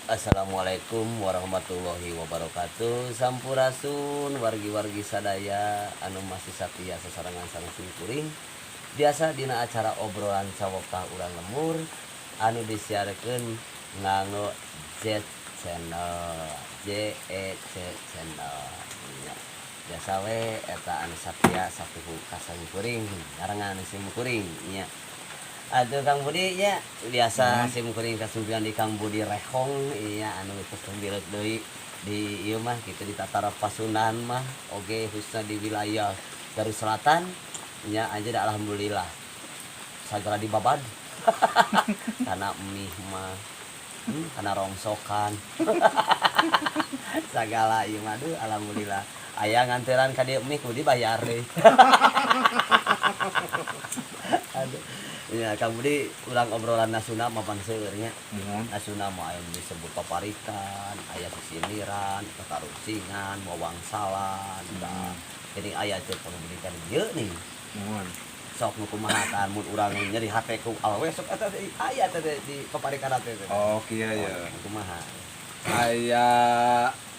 Assalamualaikum warahmatullahi wabarakatuh. Sampurasun wargi-wargi sadaya anu masih satia sasarengan sareng simkuring. Biasa dina acara obrolan sawokah urang lembur anu disiarkeun nganggo Z Channel, JEC Channel nya. Biasa we eta anu satia satuhu ka simkuring, ngarengan simkuring nya. Aduh, Kang Budi nya, biasa simkuring kasumpian di Kang Budi Rehong, iya, anu kesumbireut deui di ieu mah gitu, di Tatara Pasundan mah oge, khususnya di wilayah Garut Selatan nya aja dah. Alhamdulillah sagala dibabad, karena mie mah, karena rongsokan sagala ieu mah. Aduh, alhamdulillah aya nganteran ka dieu mie kudu dibayar deh. Aduh ya, Kang Budi, urang obrolan Sunda mapan seueur nya. Muhun. Sunda mah aya disebut paparikan, aya sisindiran, tatarucingan, wawangsalan, tah. Jadi aya teh pendidikan ieu nih. Muhun. Sok nu kumaha tah, mun urang nyeri hate ku awewe sok eta teh aya teh di paparikan teh teh. Oh, kieu ya. Oh, kumaha? Aya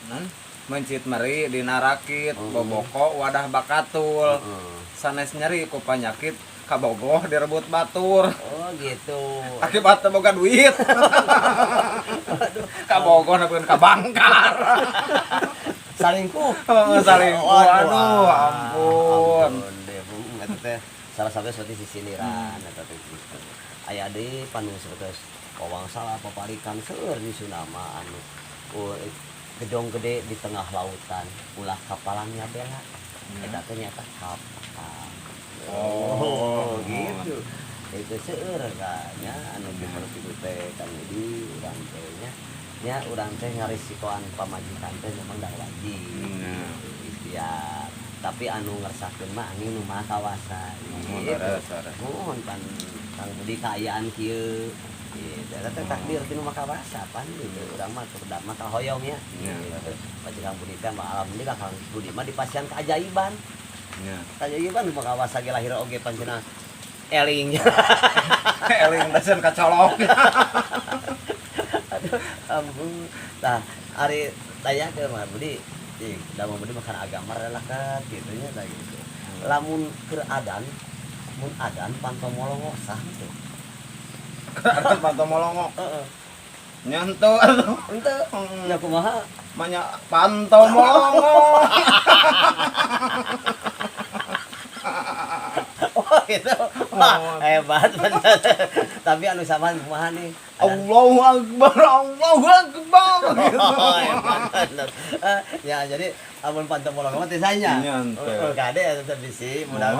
non mencit meri dina rakit, boboko wadah bakatul. Sanes nyeri ku panyakit, kabogoh direbut batur. Oh, gitu. Akibat teu boga duit. Kabogoh nepikeun ka bangkar. Salingkuh. Oh, salingkuh. Waduh, Aduh, ah, ampun. Ampun deh, Bung. Eta teh salah satu seperti sisindiran eta teh gitu. Aya deui panu seperti wawangsala, paparikan seueur di Sunda mah anu gedong gede di tengah lautan ulah kapalangnya bela, eta teh nyata kapal. Oh, gitu. Itu seueur nya anu seperti itu teh kan. Jadi urang teh nya nya urang teh ngarisikoan pamajikan teh memang dah wajib gitu, ikhtiar, tapi anu ngersakeun mah angin nu maha kawasa Muhun, gitu. Leres, leres. Muhun pan Kang Budi kaayaan kieu gitu, eta teh takdir ti nu maha kawasa pan gitu. Urang mah tur mah kahoyong nya gitu. Pasti Kang Budi teh mah alhamdulillah Kang Budi mah dipasihan keajaiban. Keajaiban nu maha kawasa ge lahir oge pancena eling. Eling desen kacolok. Aduh, ampun. Tah, ari tanya ke Mas Budi, ih, da Mang Budi makan agama relakat gitu nya tah gitu. Lamun keur adan, mun adan panto molongo sah teu? Adan panto molongo. Heeh. Nyentuh atuh. Henteu. Nya kumaha? Manya panto molongo. Oh, gitu. Wah, hebat bener. Tapi anu sama kumaha nih? Adan. Allahu Akbar, Allahu Akbar gitu. Oh, hebat bener. Eh, ya jadi amun panto molongo mah teh sanya. Nya henteu. Oh, kade eta teh bisi mudah.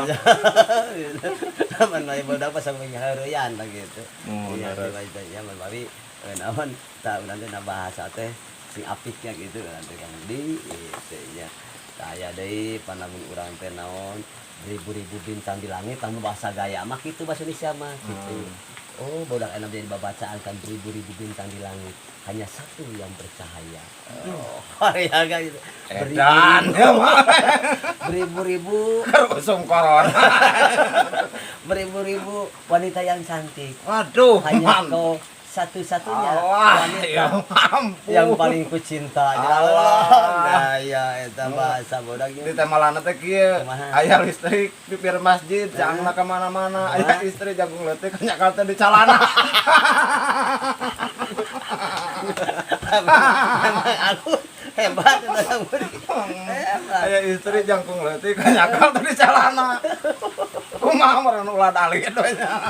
Mun mah budak pas heureuyan tah gitu. Oh, Iya, leres. tiba ya mun bawi naon tah urang teh bahasa teh sing apiknya gitu nanti Kang Budi gitu nya. Tah aya deui panamun urang teh naon, beribu-ribu bintang di langit, lamun bahasa gaya mah kitu, bahasa Indonesia mah gitu. Oh, bodak enak jadi babacaan kan, beribu-ribu bintang di langit hanya satu yang bercahaya. Oh, ya kan gitu. Edan ya mah. Beribu-ribu Keur usum corona. Beribu-ribu wanita yang cantik. Waduh, Hanya man. Kau satu-satunya Allah, wanita ya ampun. Yang paling ku cinta. Allah. Nah, ya eta bahasa bodaknya. Di temalana teh kieu, Kumaha? Aya listrik pipir masjid, jangan ka mana-mana. Aya istri jagung leutik nyakal teh di calana. Memang aku hebat eta Kang Budi. Hebat. Aya istri jangkung leutik nyakal teh di calana. Kumaha meureun ulah dalit we nya.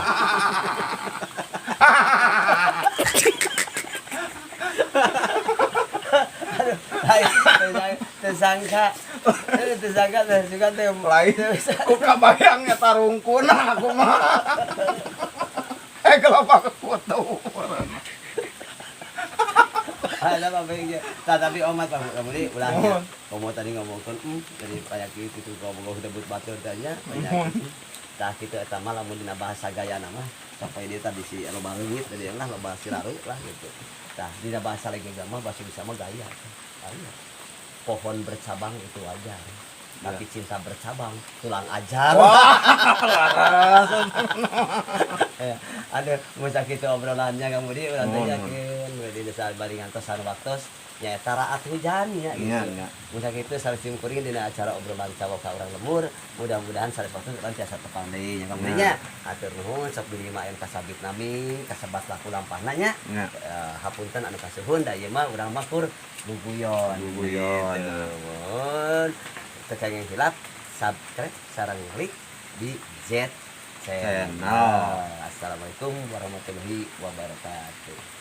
Aduh, lain tersangka. Tersangka teh juga teh. Lain ku kabayang eta rungkuna kumaha. Eh, kelapa kutu. Ada apa ya? Nah, tapi omat Pak Budi ulahnya. Komo tadi ngomongkeun jadi kayak gitu tuh ngomong debut batur teh nya banyak. Tah kitu eta mah lamun dina bahasa gaya mah sampai dia tadi si loba leungit tadi lah, loba siraru lah gitu. Tah dina bahasa lagi mah bahasa bisa mah gaya. Gaya. Pohon bercabang itu wajar. Tapi cinta bercabang tulang ajar. Wah, laras. Ya, aduh, mun sakitu obrolannya Kang Budi urang teh Mohon. Yakin. Di desa bari ngantosan waktos nyaeta raat hujan nya gitu. Mun sakitu sareng sim kuring dina acara obrolan cawok ka urang lembur, mudah-mudahan sareng waktu urang tiasa tepang deui nya, Kang nya. Hatur nuhun, sok bilih mah aya kasabit nami, kasebat laku lampahna nya. Hapunten anu kasuhun, da ieu mah urang mah kur guguyon. Guguyon. Gitu. Mun teu kenging hilap, subscribe sareng klik di Z Channel. Channel. Assalamualaikum warahmatullahi wabarakatuh.